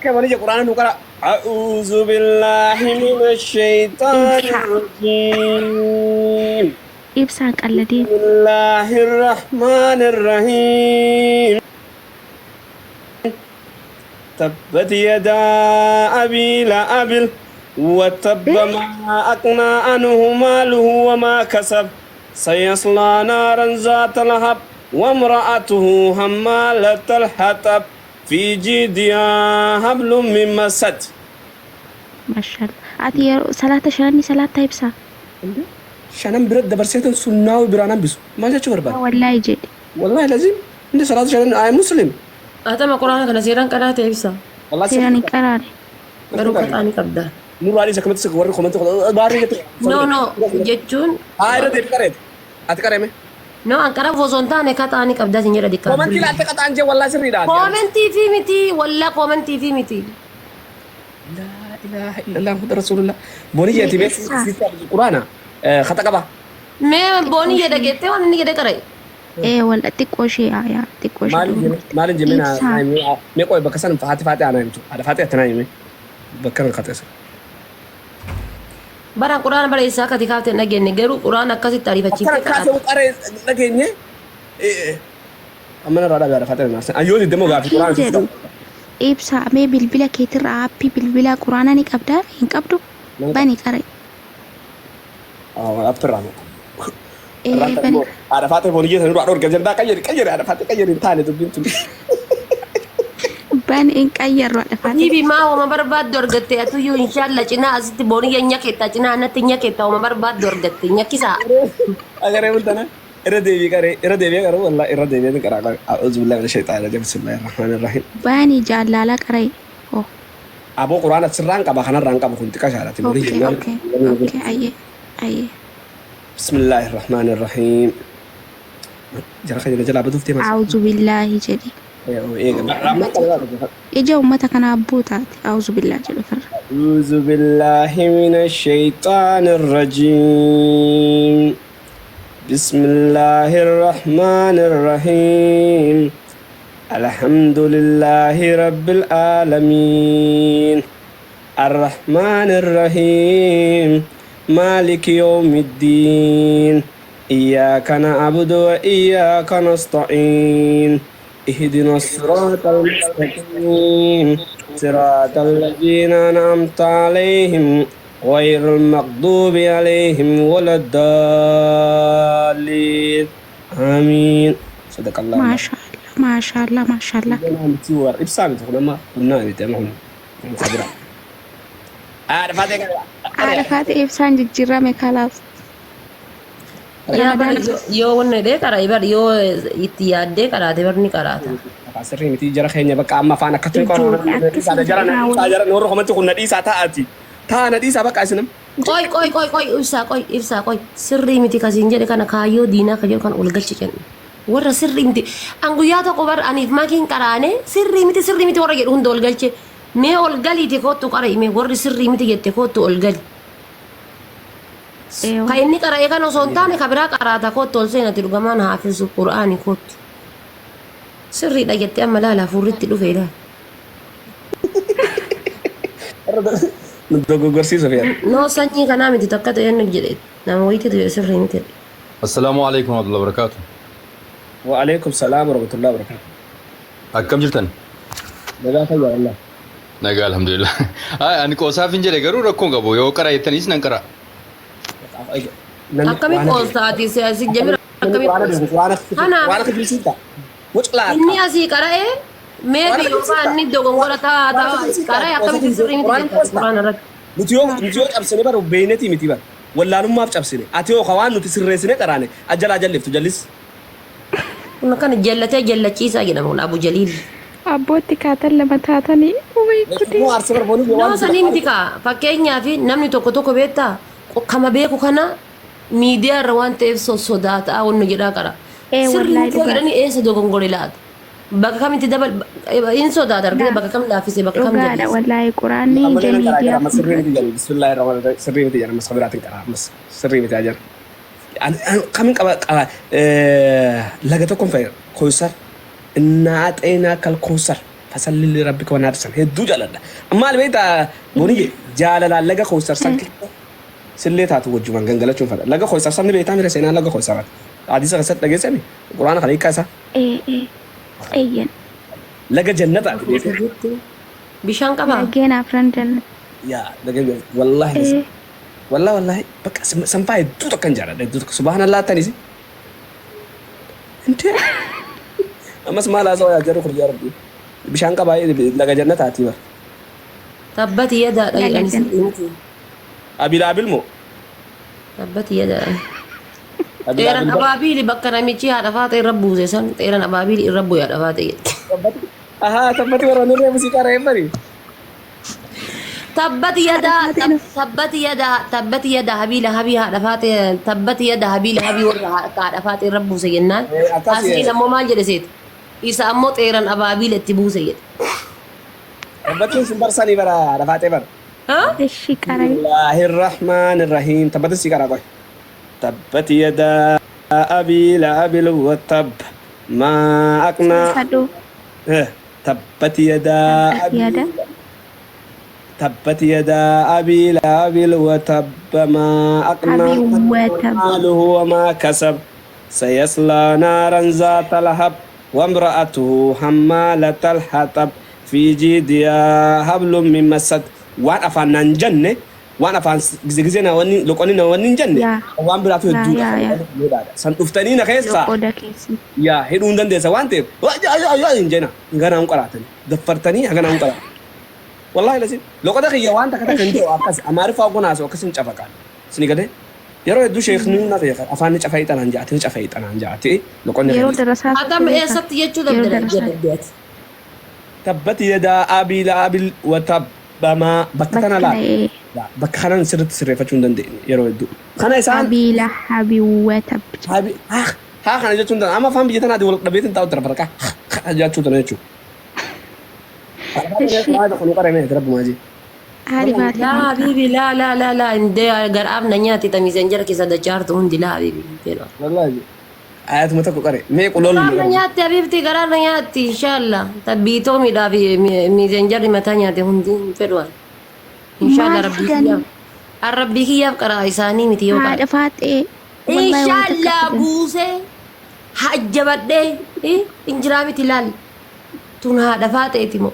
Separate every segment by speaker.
Speaker 1: Okay, wani je Qur'aana nu qara. A'uuzu billaahi mina shaytaani
Speaker 2: Ibsaa.
Speaker 1: rajiim.
Speaker 2: Ibsaan qalladeen.
Speaker 1: Bismillaahi rahmaani rahiim. Tabbat yadaa abii la'abil وتب ما أغنى عنه ماله وما كسب سيصلى نارا ذات لهب وامرأته حمالة الحطب في جيدها حبل من مسد.
Speaker 2: Maashaallah. Ati yeroo salaata shananii salaata ibsaa.
Speaker 1: Shanan bira dabarseetan sunnaa biraan hambisu maal jechuu barbaada?
Speaker 2: Wallaahi jedhe.
Speaker 1: Wallahi lazim inni salaata shanan ay muslim.
Speaker 3: Atama quraana kana seeraan qaraa ta'e ibsa.
Speaker 1: Wallahi
Speaker 2: Seeraan hin qaraane.
Speaker 3: Garuu qaxaanii qabda.
Speaker 1: Nurraa dhiisa akkamatti warri komantii baarii jette.
Speaker 3: No, no, jechuun
Speaker 1: Haa, irra deebi qareeti. Ati qareeme.
Speaker 3: No, an qara osoo hin taane qaxaanii qabda sin jedha dikkaa.
Speaker 1: Komantii laatte qaxaan jee wallahi sirriidha.
Speaker 3: Koomentii fi miti, wallaa koomentii fi miti.
Speaker 1: Laa ilaaha illallah Muhammad Rasulullah. Booni jeeti bee quraana kata qaba.
Speaker 3: Mee boonii jedha geettee waan inni jedhe qara'e.
Speaker 2: Ee, walla xiqqoo ishee yaa xiqqoo ishee.
Speaker 1: Maalin jenne?
Speaker 2: Ibsaa.
Speaker 1: Mee qoy, bakka san haati faatee aanaa himtu. Haadha faatee attanaa hime. Bakka kan qaxeessa.
Speaker 3: Bara quraana bareessaa akkati kaaftee hin dhageenye, garuu quraana akkasitti
Speaker 1: Akkana
Speaker 3: ariifachiiftee
Speaker 1: kaasee
Speaker 3: qaraate.
Speaker 1: qaree dhageenye. Amma narraa dhabe haadha faatee naarsan. Ayyoo diddemoo gaafii
Speaker 2: Hin
Speaker 1: quraana.
Speaker 2: jedhu. Ibsaa, mee bilbila keetirra aappii bilbilaa quraana ni qabdaa, hin qabdu? Bani qara'e.
Speaker 1: Appirraa.
Speaker 2: Ee, bani.
Speaker 1: Haadha faatee booni jeetan irraa dhorga jaldaa qayyari qayyari haadha faatee qayyari hin taane dubbiin tun.
Speaker 2: Bani, hin qayyarru haadha faatee.
Speaker 3: Habibi, maa homa barbaaddu argatte atuyyuu inshaalla cinaa asitti booniyya nyakeetta cinaa natti nyakeetta homa barbaaddu argatte nyakkisaa.
Speaker 1: Agaree bultana irra deebii qaree irra deebi'ee qaruu wallah irra deebi'ee qaraa qaree. A'uuzu billahi mina shayxaani rajiim, bismillahir rahmaanir rahiim.
Speaker 2: Bani jaalala qara'e. Oh.
Speaker 1: Aboo, quraana sirraan qaba, kanarraan qaba, kun xiqqaa shaadhaati booni jennaan.
Speaker 2: Okay, ayyee ayyee.
Speaker 1: Bismillahir rahmaanir rahiim. Jara kan jalaa baduuf deemaa.
Speaker 2: A'uuzu billaahi jedhi.
Speaker 1: Eega.
Speaker 2: Ija uummata kanaa abbuu taate a'uuzu billaahi jedhu firra.
Speaker 1: أعوذ بالله من الشيطان الرجيم، بسم الله الرحمن الرحيم، الحمد لله رب العالمين، الرحمن الرحيم، مالك يوم الدين، إياك نعبد وإياك نستعين، اهدنا الصراط المستقيم، صراط الذين أنعمت عليهم غير المغضوب عليهم ولا الضالين، آمين. صدق الله.
Speaker 2: Maashaallah, maashaallah, maashaallah.
Speaker 1: Ibsaa miti kun, amma humnaa miti, amma kun sabira. Haadha faatee kana.
Speaker 2: Haadha faatee, ibsaan jijjiirame kalaas.
Speaker 3: Yaa bar yoo wanna jedhee qara'e bar yoo itti yaaddee qaraate bar ni qaraata.
Speaker 1: Sirrii miti jara keenya, bakka amma afaan akkatti
Speaker 2: Ijoollee
Speaker 1: jara na
Speaker 2: akkasii
Speaker 1: dhiisaa, jara warra komatti kun na dhiisaa taa'aati. Taa na dhiisaa bakka isinam.
Speaker 3: Qoy, qoy, qoy, qoy, ibsaa, qoy, ibsaa, qoy, sirrii miti kasiin jedhe kana kaayyoo diinaa ka jedhu kan ol galchi kennu. Warra sirrii miti. An guyyaa tokko bar aniif makiin qaraane sirrii miti, sirrii miti warra jedhu hunda ol galche. Mee ol galiiti kottu qara'i, mee warri sirrii miti jette kottu ol gali. Ka inni qara'e kan osoo hin taane ka biraa qaraata, kottu ol seenati, dhugamaan haafizu qura'aani kottu. Sirriidha jettee amma laala hafuurritti dhufe ilaala.
Speaker 1: Nu dogoggorsiisuuf yaada.
Speaker 3: No, sanyii kanaa miti, takka ta'e inni jedhe nama wayiitu jedhe sirrii miti jedhe.
Speaker 4: Assalaamu alaikum warahmatullahi wabarakatuh.
Speaker 1: Wa alaikum salaam wa rahmatullahi wa barakatuh.
Speaker 4: Akkam jirtan?
Speaker 1: Nagaa fayyaa wallah.
Speaker 4: Nagaa, alhamdulillah. Ay, ani qoosaaf hin jedhe, garuu rakkoon qabu. Yoo qara jettaniis nan qara.
Speaker 3: Akkami qoostaati si jamira, akkami qoosta? Kanaaf-
Speaker 1: Waan akka jirsiifta. Muclaa.
Speaker 3: Inni asii qara'ee meebi yookaan inni dogongora taa taa qara'e akkamitti sirrii miti jetta quraana irratti?
Speaker 1: Nuti yoo cabsine bara beeynetii miti bara. Wallaalummaaf cabsine. Ati yoo waan nuti sirreessine qaraane ajalaa jalliftu jallis.
Speaker 3: Kun akkana jallatee jallachiisaa jedhama kun Abu Jaliil.
Speaker 2: Abbootti kaatan lama taatanii umai kutee.
Speaker 1: Moo arsee bara boonii
Speaker 3: Nama sanii miti kaa, fakkeenyaaf namni tokko tokko beektaa kama beeku kana miidiyaa irra waan ta'eef sossodaataa wannu jedhaa qara.
Speaker 2: Ee,
Speaker 3: Sirrii
Speaker 2: wallaahi
Speaker 3: miti
Speaker 2: dhugaa.
Speaker 3: jedhanii eessa dogongore laata? Bakka kamitti dabal hin sodaata argite, bakka kam laaffise, bakka kam
Speaker 2: Dhugaadha
Speaker 3: jabeesse.
Speaker 2: wallaahi, quraanni ija
Speaker 1: Ammallee nan qaraa
Speaker 2: miidiyaa
Speaker 1: jira. Amma sirrii miti jedhu. Bismillaahi rahmaani rahiim. Sirrii miti jedhu. Ammas biraatiin qaraa. Ammas sirrii miti ajara. Kamin qaba qaba laga tokkon fayyada. Koysar. Innaa axeenaa kal koysar. Fasalli li rabbika wanhaar san hedduu jaaladha. Maal beektaa Booniyye jaalalaan laga Kowsar san keessa sillee taatu wajjumaan gangalachuun fedha. Laga Kowsar san ni beektaa mira seenaa laga Kowsaraati. Hadiisa keessatti dhageessami Quraana kana hiikkaa isaa.
Speaker 2: Ee ee eeyyen.
Speaker 1: Laga jannataati beektaa.
Speaker 3: Bishaan qabaa?
Speaker 2: Lageen afran jannata.
Speaker 1: Yaa laga wallaahi
Speaker 2: Ee.
Speaker 1: Wallahi wallahi bakka sanfaa hedduu takkan jaaladha hedduu takka subhanallah tanis. Intee ammas maal haasawaa yaa jarri kun yaa rabbi bishaan qabaa laga jannataatii bar.
Speaker 3: Tabbati yadaadha
Speaker 2: Laga
Speaker 3: jedhani
Speaker 2: jannata.
Speaker 3: sirrii miti.
Speaker 1: Abil abil moo?
Speaker 3: Tabbati yadaadha.
Speaker 1: Abil
Speaker 3: Xeeran
Speaker 1: abil bar.
Speaker 3: abaabiili bakka namichi haadha faata irra buuse san xeeran abaabiili irra bu'e haadha faata jette.
Speaker 1: Tabbati ahaa tabbati warra nurree musiiqaa re'ee bari.
Speaker 3: Tabbati
Speaker 2: Haadha
Speaker 3: yadaa
Speaker 2: faatee nuuf.
Speaker 3: tabbati yadaa tabbati yadaa habii lahabii haadha faatee tabbati yadaa habii lahabii warra haadha faatee irra buuse jennaan
Speaker 1: Akkas
Speaker 3: asliin ammoo maal jedhe seete isa ammoo xeeran abaabiila itti buuse jedhe.
Speaker 1: Tabbatiin sun barsanii bara haadha faatee bara.
Speaker 3: Ha?
Speaker 2: Eshi qarai.
Speaker 1: Bismillahirrahmanirrahiim. Tabbatiin si qaraa qoy. Tabbati yadaa abii lahabil wa tabb maa aqnaa
Speaker 2: Sadhu.
Speaker 1: Tabbati yadaa
Speaker 2: Tabbati
Speaker 1: abii
Speaker 2: yadaa.
Speaker 1: Tabbati yadaa abii lahabil wa tabba maa aqnaa
Speaker 2: Abii wa tab.
Speaker 1: maaluhu wa maa kasab sayaslaa naaran zaata lahab وامرأته حمالة الحطب في جيدها حبل من مسد waan afaan naan jenne waan afaan gize gize na wanni loqonni na wanni hin jenne
Speaker 2: Yaa.
Speaker 1: waan biraatu
Speaker 2: Yaa
Speaker 1: hedduudha
Speaker 2: yaa yaa.
Speaker 1: san dhuftanii na keessaa
Speaker 2: Loqoda keessi.
Speaker 1: yaa hidhuu hin dandeessa waan ta'eef waa hin jena hanganaa hin qaraatanii daffartanii hanganaa hin qaraatan wallahi lasin loqoda kiyya waan takka takka hin jiru akkas amaariffaa oggon haasa'u akkas hin cafaqaan sini galee yeroo hedduu sheekni na beeka afaan ni cafa'ii xanaan ja'ate ni cafa'ii xanaan ja'ate loqonni
Speaker 2: Yeroo
Speaker 1: kiyya
Speaker 2: darasaa
Speaker 3: Atam
Speaker 2: turte beekaa.
Speaker 3: eessatti jechuu
Speaker 2: Yeroo
Speaker 3: dabdara
Speaker 2: darasaa.
Speaker 3: jadabdeeti.
Speaker 1: Tabbati yadaa abii laabil wa tabbamaa bakka tana
Speaker 2: Bakka
Speaker 1: laal
Speaker 2: ee.
Speaker 1: bakka kanan sirriitti sirreeffachuu hin dandeenye yeroo hedduu kana isaan
Speaker 2: Abii lahabi wa tab.
Speaker 1: Habi haa haa kana jechuun tana amma afaan biyya tanaati wal dhabeetiin taa'u tara farqaa haa jechuu tana jechuudha.
Speaker 2: Eshi
Speaker 1: Kun qarame rabbumaa jee.
Speaker 2: haadhi faatee
Speaker 3: Laa
Speaker 2: maal qara?
Speaker 3: habibi laa laa laa laa indee garaaf na nyaatti tamiiseen jara keessa dachaartu hundi laa habibi.
Speaker 1: Wallaahi ayatuma tokko qare mee quloon
Speaker 3: Garaaf na nyaatti habibti garaaf na nyaatti inshallah. Tabbiitoo miidhaa fi miiseen jarri mataa nyaate hundi hin fedhu. Inshallah
Speaker 2: Maal
Speaker 3: rabbii
Speaker 2: fidanii?
Speaker 3: kiyyaaf. Rabbii kiyyaaf qaraa isaanii miti yoo
Speaker 2: Haadha
Speaker 3: qara.
Speaker 2: faatee wallahi waan takka
Speaker 3: Inshallah
Speaker 2: fidan.
Speaker 3: buusee hajjabadhee injiraa miti laal. Tun haadha faaxeeti moo.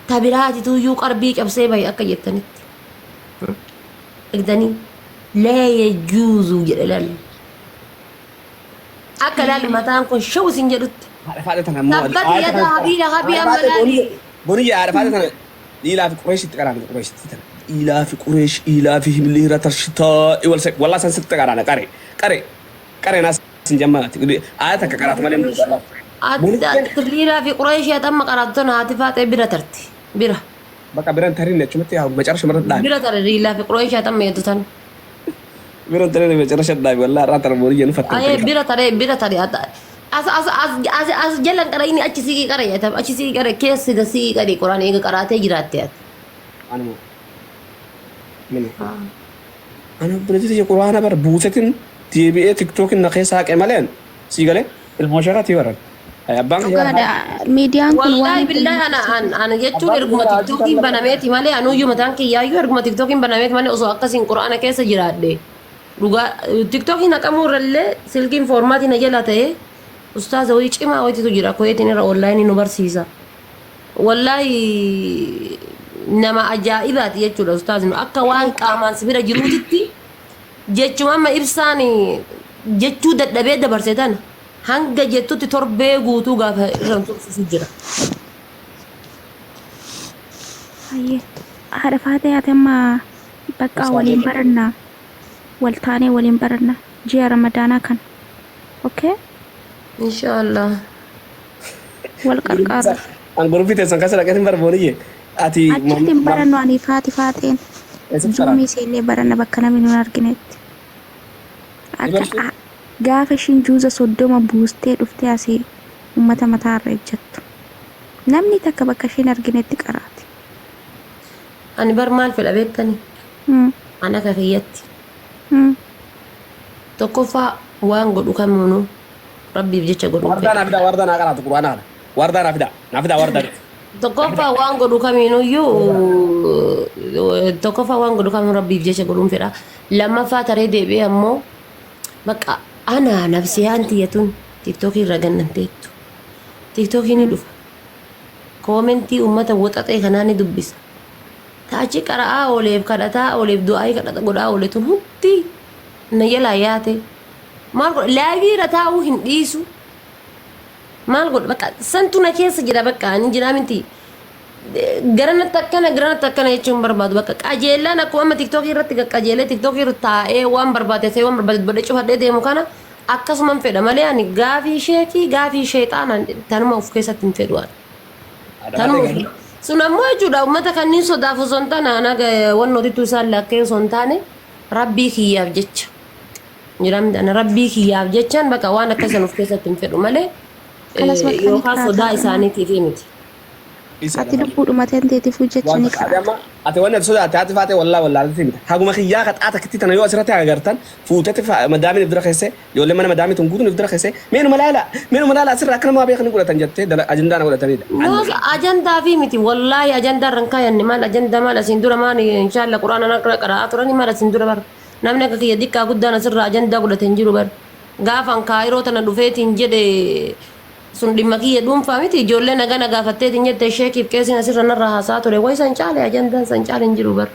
Speaker 3: Tabiraati tuyyuu qarbii cabsee bahe akka jettanitti. Eegdanii laa yajuuzu jedhe laal. Akka laal mataan kun shaw isin jedhutti.
Speaker 1: Haadha faatee tana ammoo
Speaker 3: Tabbati yadaa habii lahabii amma laali.
Speaker 1: Boniyya haadha faatee tana dhiilaa fi qureeshitti qaraana qureeshitti tana. Dhiilaa fi qureesh dhiilaa fi himliira tarshitaa wal wallaa san sitti qaraana qare qare qare naas sin jammaati ayat takka qaraatu malee
Speaker 3: Liiraa fi Qureeshii amma qaraatu tana haati faaxee bira tarti. Bira.
Speaker 1: Bakka biran tarin achumatti yaa macarasha marra dhaabi.
Speaker 3: Bira tare liilaa fi Qureeshii amma jettu tana.
Speaker 1: Biran tarin macarasha dhaabi wallaa irraa tara boniyya nu fattan.
Speaker 3: Ayee bira tare bira tare as as as as as jalan qara inni achi siqii qara jedhama achi siqii qara keessi da siqii qari qoraan eega qaraatee jiraatte ati.
Speaker 1: Anuma. Mini. Ana obboleettii quraana bar buusetin deebi'ee tiktookin na keessa haqe maleen sii galee ilmoo shaqatii baran. Abbaan
Speaker 2: Dhugaadha. Miidiyaan kun
Speaker 3: Wallaahi
Speaker 2: waan
Speaker 3: billaahi ana an ana jechuun erguma tiktookiin banameeti malee anuyyuu mataan kiyyaayyuu erguma tiktookiin banameeti malee osoo akkasiin quraana keessa jiraadhe. Dhugaa tiktookiin haqamuu irrallee silkiin foormaatii na jala ta'ee ustaaza wayii cimaa wayititu jira koyeetiin irra onlaayinii nu barsiisa. Wallaahi nama ajaa'ibaati jechuudha ustaazni akka waan qaamaan si bira jiruutitti jechuma amma ibsaan jechuu dadhabee dabarse tana hanga jettutti torbee guutuu gaafa irra tursiisu jira.
Speaker 2: Hayyee. Haadha faatee ati amma bakka waliin barannaa. Wal taanee waliin barannaa. Ji'a Ramadaanaa kana. Okay?
Speaker 3: Inshaallah.
Speaker 2: Wal qarqaaru.
Speaker 1: An gurupii teessan keessa dhaqeetiin bara booniyye. Ati
Speaker 2: Achitti hin barannu ani faati faaxeen.
Speaker 1: Eessatti baran?
Speaker 2: Zuumii ishee baranna bakka namni nun arginetti. Akka gaafa ishiin juuza 30 buustee dhuftee asii uummata mataarra ejjattu. Namni takka bakka isheen arginetti qaraati.
Speaker 3: Ani bar maal fedha beektani? Ani akka kiyyatti. Tokkoffaa waan godhu kamuunuu rabbiif jecha godhu
Speaker 1: Wardaa naa fidaa wardaa naa qaraatu quraana kana. Wardaa naa fidaa naa fidaa wardaa.
Speaker 3: Tokkoffaa waan godhu kamiinuyyuu, tokkoffaa waan godhu kamiin rabbiif jecha godhuun fedha. Lammaffaa taree deebi'ee ammoo bakka anaa nafsiyaan tiyyatuun TikTokii irra gannanteettu. TikTokii ni dhufa. Commentii uummata woxaxee kanaa ni dubbisa. Taachi qara'aa ooleef, kadhataa ooleef, du'aayii kadhata godhaa oole tun hundi na jalaa yaate. Maal godha, liveii irra taa'uu hin dhiisu. Maal godha, bakka santu na keessa jira, bakka ani jira miti. Garanatti akkana, garanatti akkana jechuun barbaadu, bakka qajeellaan akkuma amma TikTokii irratti qajeelee TikTokii irra taa'ee waan barbaade ta'ee, waan barbaade godhee cufadhee deemu kana akkasuman fedha malee, ani gaafii sheekii, gaafii sheexaana tanuma of keessatti hin fedhu ani. Tanuma sun ammoo jechuudha, uummata kanneen sodaaf osoo hin taane, anaga wannootitu isaan lakkee osoo hin taane, rabbii kiyyaaf jecha. Jedhamti, ana rabbii kiyyaaf jechaan bakka waan akkasiin of keessatti hin fedhu malee
Speaker 2: Kalas bakka ni
Speaker 3: yookaan sodaa
Speaker 2: qaraata.
Speaker 3: isaaniitiif miti.
Speaker 2: Ati lubbuudhuma tanteetiifuu jecha ni qaraata.
Speaker 1: Amma ati wanni ati sodaatte haati faate wallaa wallaalti miti. Haguma kiyyaa qaxaa takkitti tana yoo asirratti agartan fuuteti madaamiin if dura keesse, ijoolleen mana madaamii tun guutuun if dura keesse, meenuma laala, meenuma laala, asirra akka namaa beekanii godhatan jettee ajandaa na godhatanidha.
Speaker 3: Noos ajandaa fi miti, wallaahi ajandaa irra hin kaayanne. Maal ajandaa, maal asiin dura, maal inshaalla quraana narra qara'aa turani, maal asiin dura bar namni akka kiyya diqqaa guddaan asirra ajandaa godhate hin jiru bar. Gaafan kaayiroo tana dhufeetiin jedhe sun dhimma kiyya dhuunfaa miti, ijoollee naga na gaafatteetiin jette, sheekiif qeesiin asirra narra haasaa ture, way san caale ajandaan san caale hin jiru bar.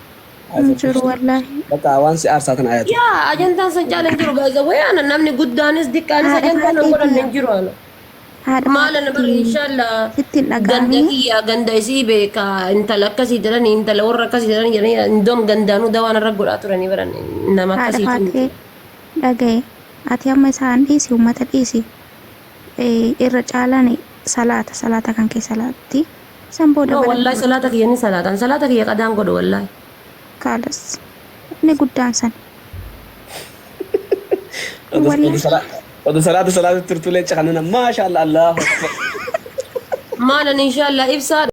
Speaker 2: Hin jiru wallaahi.
Speaker 1: Bakka waan si aarsaa tana ayatu.
Speaker 3: Yaa, ajandaan san caale hin jiru, baay'ee way ana namni guddaanis diqqaanis
Speaker 2: Haadha
Speaker 3: ajandaan hin
Speaker 2: faatee
Speaker 3: godhanne
Speaker 2: kiyya.
Speaker 3: hin jiru ana.
Speaker 2: Haadha
Speaker 3: Maal ana bar
Speaker 2: faatee
Speaker 3: inshallah
Speaker 2: sitti hin
Speaker 3: ganda
Speaker 2: dhaga'amini.
Speaker 3: kiyya, ganda isii beeka, intala akkasii jedhanii, intala warra akkasii jedhanii jedhanii, indoom gandaanuu dawaan irra godhaa turanii baran nama
Speaker 2: Haadha
Speaker 3: akkasiitu miti.
Speaker 2: faatee dhagaye. Ati amma isaan dhiisi, uummata dhiisi. Irra caalaan salaata, salaata kan kee salaatti. San booda
Speaker 3: No,
Speaker 2: bara
Speaker 3: wallahi salaata kiyya ni salaatan, salaata kiyya qadaan godhu wallahi.
Speaker 2: Kaalas. Inni guddaan san. Wallahi.
Speaker 1: Odu salaata salaata turtulee caqanana, maasha Allah, Allahu akbar.
Speaker 3: Maalan inshallah ibsaa.